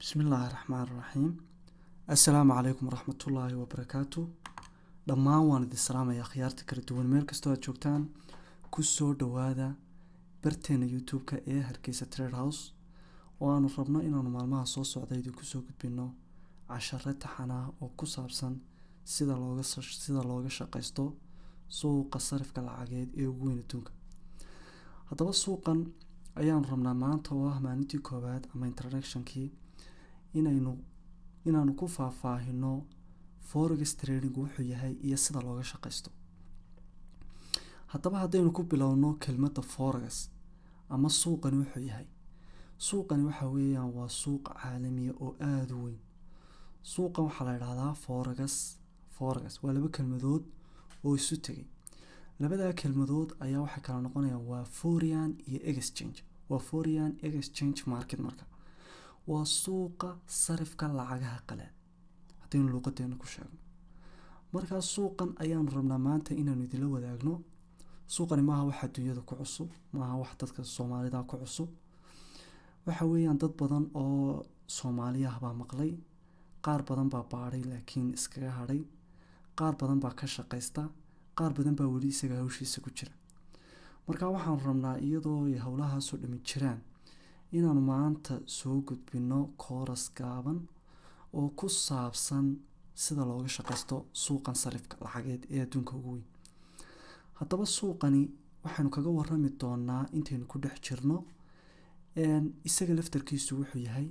Bismillaahi Raxmaani Raxiim. Assalaamu calaykum waraxmatullaahi wabarakaatu. Dhammaan waan idin salaamaya, akhyaarta kala duwan, meel kastoo aad joogtaan. Ku soo dhowaada barteena YouTube-ka ee Hargeysa Trade House, oo aanu rabno inaanu maalmaha soo socda idinku soo gudbino casharo taxan ah oo ku saabsan sida looga shaqaysto suuqa sarifka lacageed ee ugu weyn adduunka. Haddaba, suuqan ayaanu rabnaa maanta, oo ah maalintii koowaad ama introductionkii, inaanu ku faahfaahino forex trading wuxuu yahay iyo sida looga shaqaysto. Haddaba, haddaynu ku bilowno kelmadda forex ama suuqani wuxuu yahay, suuqani waxa weeyaan waa suuq caalamiya oo aada u weyn. Suuqan waxaa la idhahdaa forex. Forex waa laba kelmadood oo isu tegay. Labadaa kelmadood ayaa waxay kala noqonayaan waa foreign iyo exchange, waa foreign exchange market. Marka waa suuqa sarifka lacagaha qalaad haddaynu luuqadeena ku sheegno. Markaa suuqan ayaanu rabnaa maanta inaanu idinla wadaagno. Suuqani maaha wax adduunyada ku cusub, maaha wax dadka Soomaalida ku cusub. Waxa weeyaan dad badan oo Soomaaliya baa maqlay, qaar badan baa baadhay laakiin iskaga hadhay, qaar badan baa ka shaqaysta, qaar badan baa weli isaga hawshiisa ku jira. Marka waxaanu rabnaa, iyadoo ay howlahaasoo dhami jiraan, inaanu maanta soo gudbino course gaaban oo ku saabsan sida looga shaqaysto suuqan sarifka lacageed ee adduunka ugu weyn. Haddaba, suuqani waxaynu kaga warami doonaa intaynu ku dhex jirno isaga laftarkiisu wuxuu yahay,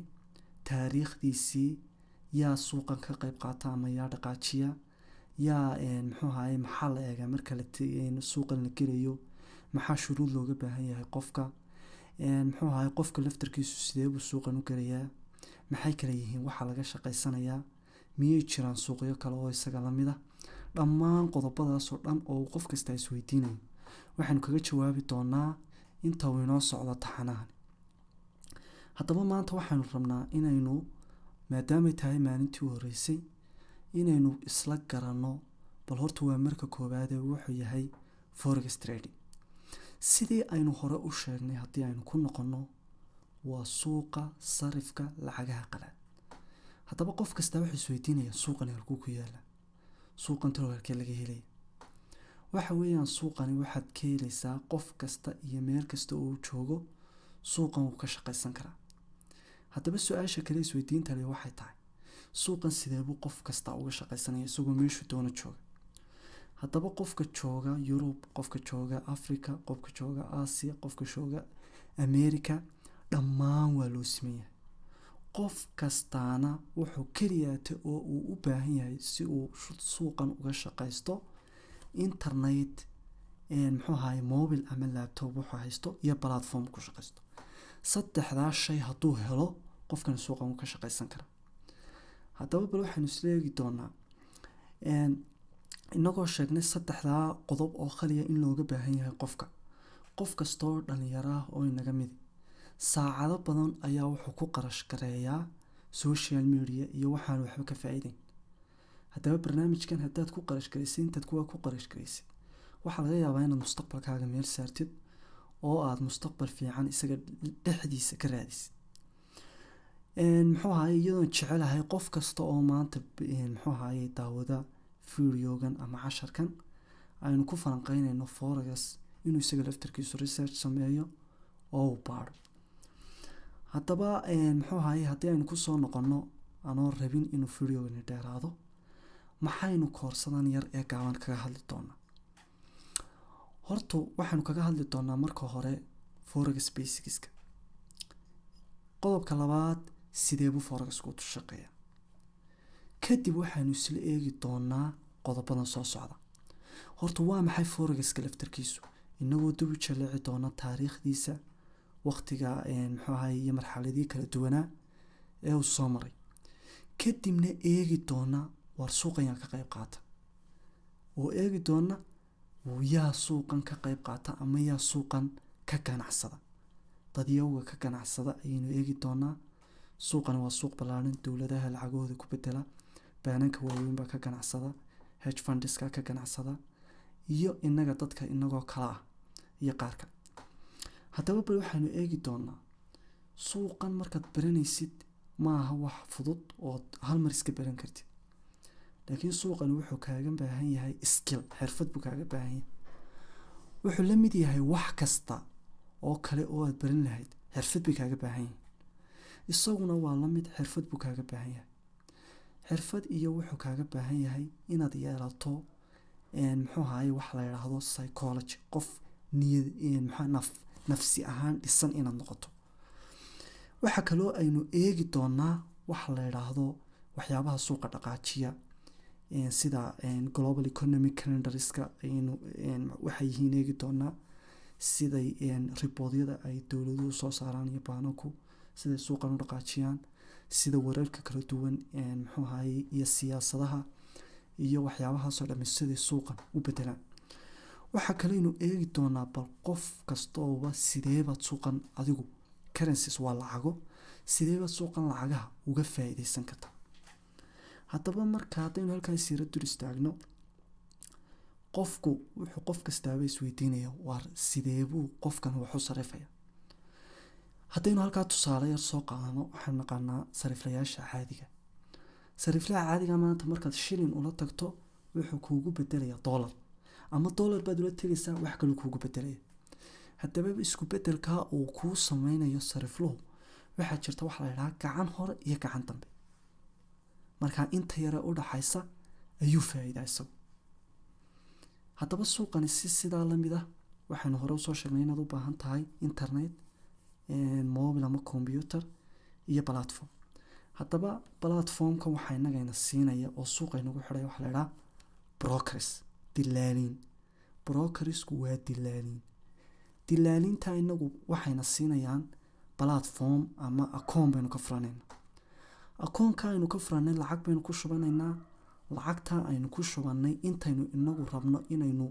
taariikhdiisii, yaa suuqan ka qeyb qaata ama yaa dhaqaajiya, yaa muxuu ahaye, maxaa la eegaa marka la suuqan la gelayo, maxaa shuruud looga baahan yahay qofka, muxuu ahaye, qofka laftarkiisu sidee buu suuqan u gelayaa, maxay kala yihiin waxa laga shaqaysanayaa, miyay jiraan suuqyo kale oo isaga lamid ah. Dhammaan qodobadaasoo dhan oo uu qof kasta isweydiinayo waxaynu kaga jawaabi doonaa inta uu inoo socdo taxanahan. Haddaba, maanta waxaynu rabnaa inaynu, maadaamay tahay maalintii u horreysay, inaynu isla garanno bal horta waa marka koowaadee wuxuu yahay forex trading. Sidii aynu hore u sheegnay, haddii aynu ku noqonno, waa suuqa sarifka lacagaha qalaad. Haddaba, qof kastaa wuxuu isweydiinaya: suuqani halkuu ku yaala? Suuqan talow halkee laga helaya? Waxa weeyaan suuqani waxaad ka helaysaa qof kasta iyo meel kasta oo uu joogo, suuqan wuu ka shaqaysan karaa. Haddaba, su-aasha kale isweydiinta leh waxay tahay: suuqan sideebuu qof kasta uga shaqaysanaya isagoo meeshuu doono jooga? Haddaba, qofka jooga Yurub, qofka jooga Africa, qofka jooga Aasiya, qofka jooga America, dhammaan waa loo siman yahay. Qof kastaana wuxuu keliyaata oo uu u baahan yahay si uu suuqan uga shaqaysto internet, muxuu ahaye, mobile ama laptop wuxuu haysto iyo platform ku shaqaysto. Saddexdaa shay hadduu helo, qofkan suuqan wuu ka shaqaysan karaa. Haddaba, bal waxaynu isla eegi doonaa, inagoo sheegnay saddexdaa qodob oo khaliya in looga baahan yahay qofka, qof kastoo dhalinyaro ah oo inaga midi saacado badan ayaa wuxuu ku qarash gareeyaa social media iyo waxaan waxba ka faa'iideyn. Haddaba, barnaamijkan haddaad ku qarash garaysay, intaad kuwa ku qarash garaysid, waxaa laga yaabaa inaad mustaqbalkaaga meel saartid oo aad mustaqbal fiican isaga dhexdiisa ka raadisid. Muxuu ahaye, iyadoon jecelahay qof kasta oo maanta, muxuu ahaye, daawada videogan ama casharkan aynu ku falanqeynayno forex, inuu isaga laftarkiisu research sameeyo oo uu baadho. Haddaba, muxuu ahaye, haddii aynu kusoo noqono, anoo rabin inuu videogani dheeraado, maxaynu koorsadan yar ee gaaban kaga hadli doonaa? Horta waxaynu kaga hadli doonaa marka hore forex basicska. Qodobka labaad, sidee buu forexku u shaqeeya? Kadib waxaynu isla eegi doonaa qodobadan soo socda. Horta waa maxay forexka laftarkiisu, inagoo dib u jaleeci doona taariikhdiisa, waqtiga, muxuu ahay, iyo marxaladii kala duwanaa ee uu soo maray. Kadibna eegi doona war suuqan yaa ka qayb qaata, oo eegi doona yaa suuqan ka qayb qaata ama yaa suuqan ka ganacsada, dadyowga ka ganacsada ayaynu eegi doonaa. Suuqani waa suuq ballaaran. Dowladaha lacagahooda ku bedela, baananka waaweyn baa ka ganacsada, hedge fundska ka ganacsada, iyo inaga dadka inagoo kala ah iyo qaar kale. Haddaba, bal waxaynu eegi doonaa suuqan markaad baranaysid. Ma aha wax fudud ood hal mar iska baran kartid, laakiin suuqani wuxuu kaaga baahan yahay skill, xirfad buu kaaga baahan yahay. Wuxuu la mid yahay wax kasta oo kale oo aad baran lahayd, xirfad bay kaaga baahan yihin. Isaguna waa la mid, xirfad buu kaaga baahan yahay. Xirfad iyo wuxuu kaaga baahan yahay inaad yeelato, muxuu ahaye, wax la yidhaahdo psychology, qof niyad, maxaa, nafsi ahaan dhisan inaad noqoto. Waxa kaloo aynu eegi doonaa waxa la yidhaahdo waxyaabaha suuqa dhaqaajiya, sida global economic calendarska aynu waxay yihiin eegi doonaa, siday reportyada ay dowladuhu soo saaraan iyo baananku siday suuqan u dhaqaajiyaan, sida wararka kala duwan, muxuu ahaye, iyo siyaasadaha iyo waxyaabahaasoo dhami siday suuqan u bedelaan. Waxaa kaleynu eegi doonaa bal qof kastooba sideebaad suuqan adigu, currencies waa lacago, sideebaad suuqan lacagaha uga faa-iideysan kartaa. Haddaba marka haddaynu halkaa siira dul istaagno, qofku wuxuu qof kastaaba isweydiinaya, waar sideebuu qofkan wax u sarifaya? Haddaynu halkaa tusaale yar soo qaadano, waxaanu naqaanaa sariflayaasha caadiga. Sariflaha caadiga maanta markaad shilin ula tagto, wuxuu kuugu bedelayaa dollar, ama dollar baad ula tegaysaa, wax kaluu kuugu bedelaya. Haddaba isku bedelkaa uu kuu sameynayo sarifluhu, waxaa jirta waxa la yidhaha gacan hore iyo gacan dambe. Markaa inta yare u dhaxaysa ayuu faa'iidaa isagu. Haddaba suuqani si sidaa lamid ah, waxaynu hore usoo sheegnay inaad u baahan tahay internet, mobile ama computer iyo platform. Haddaba platformka waxaa inagayna siinaya oo suuqa inagu xidhaya waxa la idhaha brokers, dilaaliin. Brokersku waa dilaaliin. Dilaaliinta inagu waxayna siinayaan platform ama akoon baynu ka furanayna. Akoonka aynu ka furanay lacag baynu ku shubanaynaa. Lacagta aynu ku shubanay intaynu inagu rabno inaynu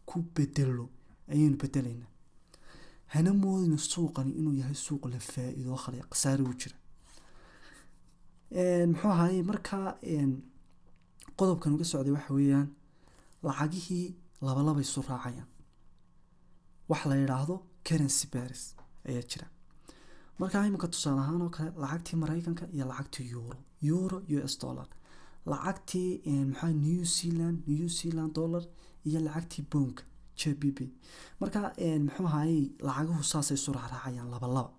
ku bedelo ayaynu bedelaynaa. Hana moodina suuqani inuu yahay suuq la faa-iido khaliya, khasaare u jira. Muxuu ahaye, markaa qodobkan uga socday waxa weeyaan lacagihii labalaba isu raacayaan. Wax la yidhaahdo currency pairs ayaa jira. Markaa imika tusaale ahaan oo kale, lacagtii Maraykanka iyo lacagtii euro, euro US dollar, lacagtii, maxaa, New Zealand, New Zealand dollar iyo lacagtii poundka GBP. Marka, muxuu ahayey, lacaguhu saasay isu raacraacayaan laba laba,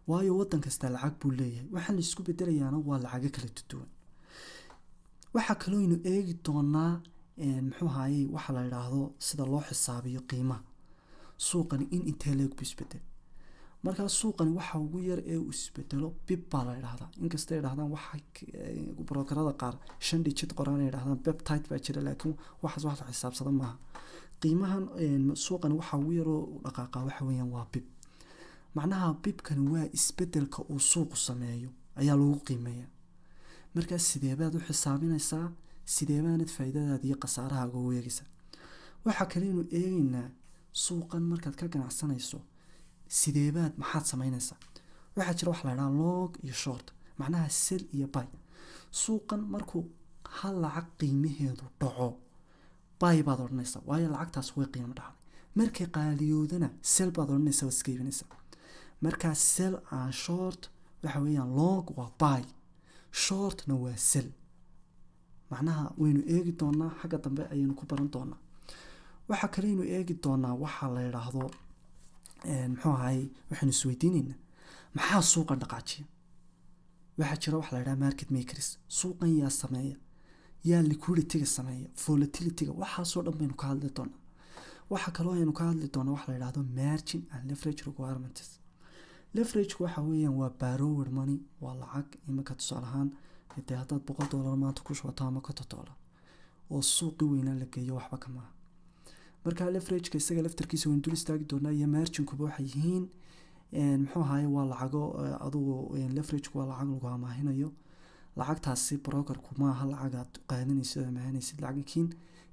waayo wadan kasta lacag buu leeyahay. Waxaan la isku bedelayaana waa lacago kala duwan. Waxaa kalooynu eegi doonaa, muxuu ahayey, waxa la yidhaahdo sida loo xisaabiyo qiimaha suuqani, in intee leeg buu isbedel. Markaa suuqani waxa ugu yar ee uu isbedelo pip baa la yidhahdaa. Inkastay yidhahdaan waxa brokerada qaar shan digit qoraan ay yidhahdaan peptide baa jira, laakiin waxaas wax la xisaabsada maaha. Qiimahan suuqani waxa ugu yaroo dhaqaaqa waxa weeyaan waa pip. Macnaha pipkani waa isbedelka uu suuqu sameeyo ayaa lagu qiimeeyaa. Markaa sideebaad u xisaabinaysaa? Sideebaanad faa'iidadaada iyo khasaarahaaga u eegaysaa? Waxaa kaleynu eegeynaa suuqan markaad ka ganacsanayso sideebaad, maxaad sameynaysaa? Waxaa jira waxa la idhaha long iyo short, macnaha sell iyo buy. Suuqan markuu hal lacag qiimaheedu dhaco, buy baad odhanaysaa, waayo lacagtaas way qiimo dhacday. Markay qaaliyoodana, sell baad odhanaysaa, waad iska iibinaysaa. Markaa sell and short waxa weeyaan long waa buy, shortna waa sell. Macnaha waynu eegi doonaa, xagga dambe ayaynu ku baran doonaa. Waxaa kaleynu eegi doonaa waxaa la yidhaahdo, muxuu ahay, waxaynu isweydiineynaa maxaa suuqan dhaqaajiya. Waxaa jira waxa la yidhaha market makers. Suuqan yaa sameeya? Yaa liquidityga sameeya, volatilityga? Waxaasoo dhan baynu ka hadli doonaa. Waxaa kaloo aynu ka hadli doonaa waxa la yidhahdo margin and leverage requirements. Leveragegu waxa weeyaan waa borrowed money, waa lacag. Iminka tusaale ahaan, dee haddaad $100 maanta ku shubato ama $50 oo suuqi weynaa la geeyo, waxba ka maaha. Marka leverageka isaga laftarkiisa waynu dul istaagi doonaa iyo marginkuba waxay yihiin. Muxuu ahaye, waa lacago adugu, leverageku waa lacag lagu amaahinayo. Lacagtaasi brokerku maaha lacag aad qaadanaysid oo amaahanaysid lacagkiin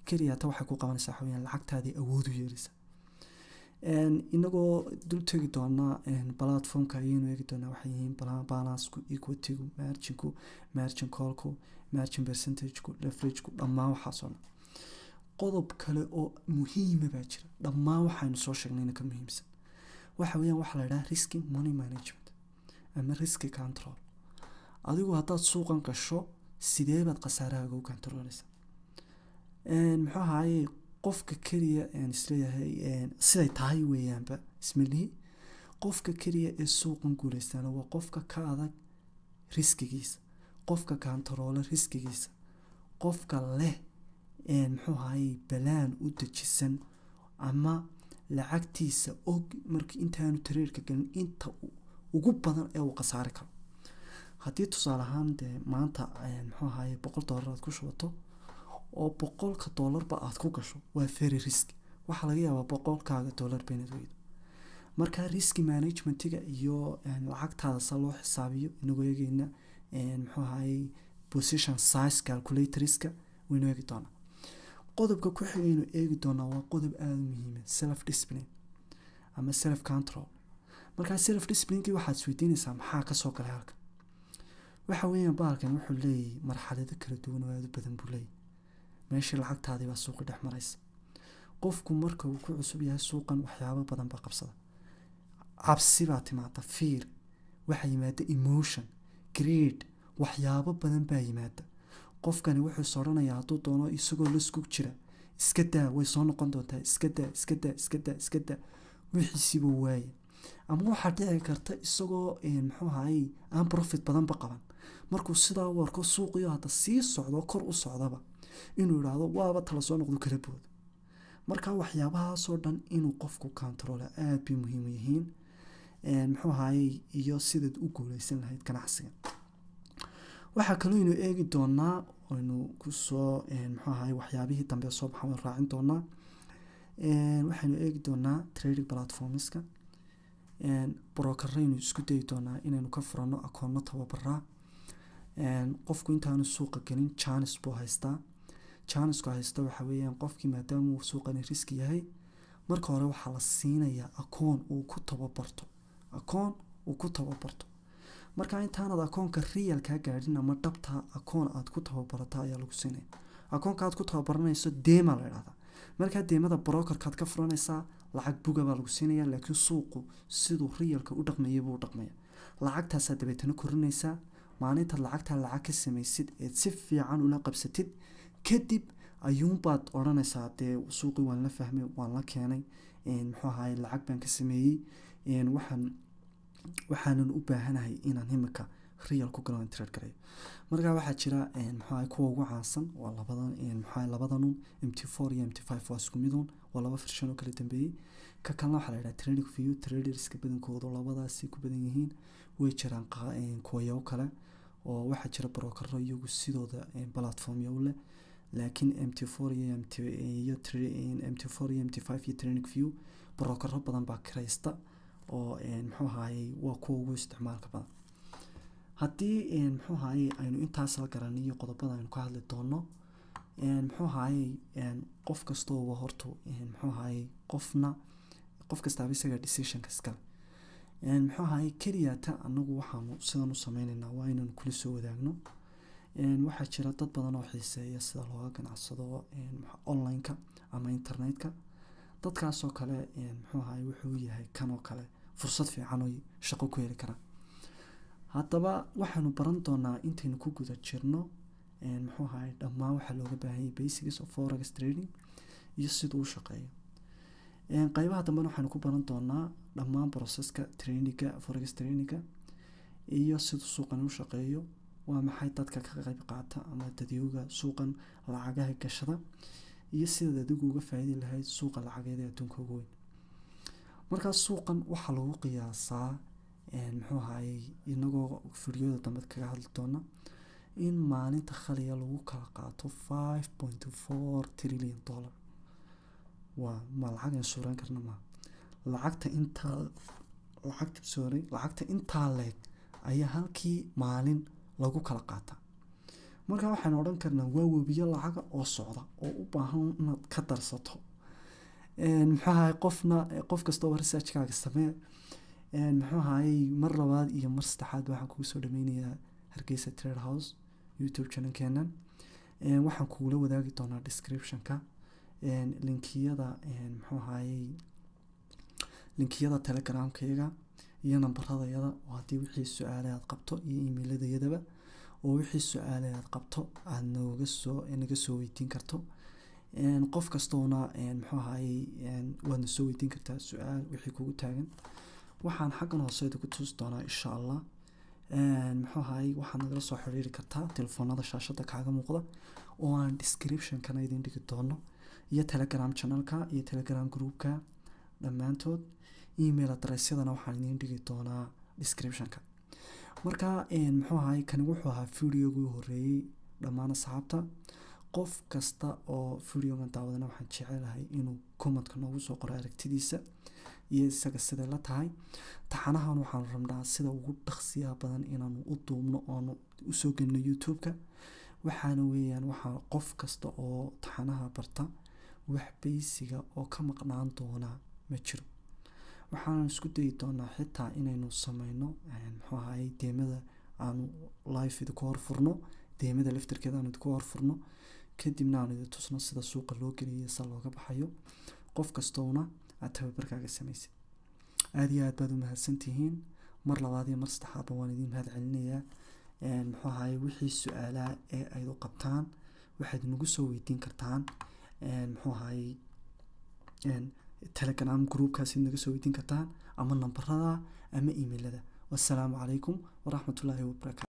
keliya. Ta waxay ku qabanaysaa waxa weyaan lacagtaadii awood u yeelaysa. Inagoo dul tegi doonaa platformka ayaynu eegi doonaa waxay yihiin balanceku, equitygu, marginku, margin callku, margin percentageku, leverageku, dhammaan waxaasoo dhan. Qodob kale oo muhiima baa jira, dhammaan waxaynu soo sheegnayna ka muhiimsan, waxa weeyaan waxa la idhaha risk money management ama risk control. Adigu haddaad suuqan gasho, sidee baad khasaarahaaga u kantarooleysaa? Muxuu ahaaye, qofka keliya aan isleeyahay siday tahay weeyaanba ismalihi. Qofka keliya ee suuqan guuleystaana waa qofka ka adag riskigiisa, qofka kantaroola riskigiisa, qofka leh, muxuu ahaaye, plan u dejisan ama lacagtiisa og markii intaanu tradeka gelin inta ugu badan ee uu khasaari karo. Haddii tusaale ahaan dee maanta, muxuu ahaaye, $100 aad ku shubato oo $100ba aad ku gasho, waa very risk. Waxaa laga yaabaa $100kaaga ba inaad weydo. Marka risk managementiga iyo lacagtaada sa loo xisaabiyo, inagoo eegeyna, muxuu ahaaye, position size calculatorska, waynu eegi doonaa. Qodobka ku xigaynu eegi doonaa waa qodob aada u muhiima, self discipline ama self control. Markaa self disciplinekii waxaad isweydiinaysaa, maxaa kasoo galay halkan? Waxa weeyaan, bahalkan wuxuu leeyahay marxalado kala duwan oo aada u badan buu leeyahy. Meeshii lacagtaadii baa suuqi dhex maraysa. Qofku marka uu ku cusub yahay suuqan, waxyaabo badan baa qabsada. Cabsi baa timaada, fear waxaa yimaada, emotion, greed, waxyaabo badan baa yimaada. Qofkani wuxuu is odhanayaa, hadduu doono isagoo lasku jira, "Iska daa, way soo noqon doontaa, iska daa, iska daa, iska daa, iska daa." Wixiisiiba waaya. Ama waxaa dhici karta isagoo, muxuu ahaayey, aan profit badanba qaban, markuu sidaa u arko suuqiyo hadda sii socdo, kor u socdaba, inuu idhaahdo, "Waaba tala soo noqdo," kala boodo. Marka waxyaabahaasoo dhan inuu qofku controla aada bay muhiim u yihiin, muxuu ahaayey, iyo sidaad u guuleysan lahayd ganacsiga. Waxaa kaloo aynu eegi doonaa, aynu kusoo, muxuu ahaay, waxyaabihii dambe soo baxa waynu raacin doonaa. Waxaynu eegi doonaa trading platformska, brokeraynu isku dayi doonaa inaynu ka furano akoono tababaraa. Qofku intaanu suuqa gelin chance buu haystaa. Chancesku haysta waxa weeyaan, qofkii maadaama uu suuqani risk yahay, marka hore waxaa la siinayaa akoon uu ku tababarto, akoon uu ku tababarto. Marka intaanad akoonka realkaa gaadhin ama dhabta, akoon aad ku tababarata ayaa lagu siinaya. Akoonka aad ku tababaranayso demo la idhahdaa. Markaa demoda brokerkaad ka furanaysaa, lacag buga baa lagu siinaya, laakiin suuqu siduu realka u dhaqmayay buu u dhaqmaya. Lacagtaasaa dabeetana korinaysaa. Maalintaad lacagtaa lacag ka samaysid eed si fiican ula qabsatid kadib, ayuunbaad odhanaysaa, "Dee suuqii waan la fahmay, waan la keenay, muxuu ahaay, lacag baan ka sameeyey, waxaanan u baahanahay inaan imika real ku galo, trade gareeyo." Marka waxaa jira, muxuu ahay, kuwa ugu caansan waa labadan, muxuu ahay, labadanun, MT4 iyo MT5, waa isku midun, waa laba version oo kala dambeeyey. Ka kalena waxaa la yidhaha TradingView. Traderska badankoodu labadaasi ku badan yihiin. Way jiraan kuwayaw kale oo waxaa jira brokero iyagu sidooda platformya u leh, laakiin MT4 iyo MT iyo MT4 iyo MT5 iyo TradingView brokero badan baa kiraysta oo, muxuu ahaayey, waa kuwa ugu isticmaalka badan. Haddii, muxuu ahaayey, aynu intaas la garaniyo qodobada aynu ka hadli doono, muxuu ahaayey, qof kastooba horto, muxuu ahaayey, qofna qof kastaaba isaga decisionka iskale, muxuu ahaayey. Keliyata anagu waxaanu sidan u sameyneynaa waa inaanu kula soo wadaagno. Waxaa jira dad badan oo xiiseeya sida looga ganacsado online-ka ama internetka. Dadkaasoo kale, muxuu ahaay, wuxuu yahay kan oo kale fursad fiican oo shaqo ku heli karaan. Haddaba waxaanu baran doonaa intaynu ku guda jirno, muxuu ahaay, dhammaan waxaa looga baahan yahay basics of forex trading iyo siduu u shaqeeyo. Qeybaha dambena waxaynu ku baran doonaa dhammaan processka tradinga, forex tradinga, iyo siduu suuqani u shaqeeyo, waa maxay dadka ka qeyb qaata ama dadyooga suuqan lacagaha gashada, iyo sidaad adigu uga faa'iidi lahayd suuqa lacageed ee adduunka ugu weyn. Markaa suuqan waxaa lagu qiyaasaa, muxuu ahaayey, inagoo fidyooda dambe kaga hadli doona, in maalinta khaliya lagu kala qaato $5.4 trillion. Waa ma lacag aan suuran karna maaha. Lacagta intaa, lacagta, sorry, lacagta intaa leeg ayaa halkii maalin lagu kala qaataa. Marka waxaynu odhan karnaa waa webiyo lacaga oo socda oo u baahan inaad ka darsato. Muxuu ahaay, qofna, qof kastoo researchkaaga samee. Muxuu ahaayey, mar labaad iyo mar saddexaad waxaan kugu soo dhameynayaa Hargeysa Trade House YouTube channelkeenan. Waxaan kugula wadaagi doonaa descriptionka linkiyada, muxuu ahaayey, linkiyada Telegramkayga iyo nambaradayada, oo haddii wixii su-aale aad qabto, iyo emailadayadaba. Oo wixii su-aale aad qabto aad nooga soo naga soo weydiin karto. Qof kastoona, muxuu ahaayey, waadna soo weydiin kartaa su-aal wixii kugu taagan. Waxaan xaggan hoose idinku tusi doonaa, insha Allah, muxuu ahaayey, waxaad nagala soo xiriiri kartaa telefoonada shaashada kaaga muuqda oo aan description-kana idin dhigi doono, iyo Telegram channelka iyo Telegram groupka dhammaantood. Email addressyadana waxaan idin dhigi doonaa descriptionka. Marka, muxuu ahaay, kani wuxuu ahaa videogii horeeyey. Dhammaan asxaabta, qof kasta oo videogan daawadana waxaan jecelahay inuu commentka noogu soo qoro aragtidiisa iyo isaga siday la tahay taxanahan. Waxaan rabnaa sida ugu dhaqsiyaha badan inaanu u duubno oonu usoo gelino YouTube-ka. Waxaana weeyaan, waxaa qof kasta oo taxanaha barta wax basic-ga oo ka maqnaan doonaa ma jiro. Waxaanu isku dayi doonaa xitaa inaynu sameyno, muxuu ahaayey, demo-da aanu live idinku horfurno, demo-da laftirkeeda aanu idinku horfurno, kadibna aanu idin tusno sida suuqa loo geliyo, sida looga baxayo. Qof kastowna aad tababarkaaga samaysid. Aada iyo aad baad u mahadsantihiin. Mar labaad iyo mar saddexaadba waan idin mahad celinayaa. Muxuu ahaayey, wixii su-aalaha ee ayd u qabtaan waxaad nagu soo weydiin kartaan, muxuu ahaayey, Telegram groupkaas naga soo weydiin kartaan ama nambarada ama emailada. Wassalaamu calaykum waraxmatullaahi wabarakaatu.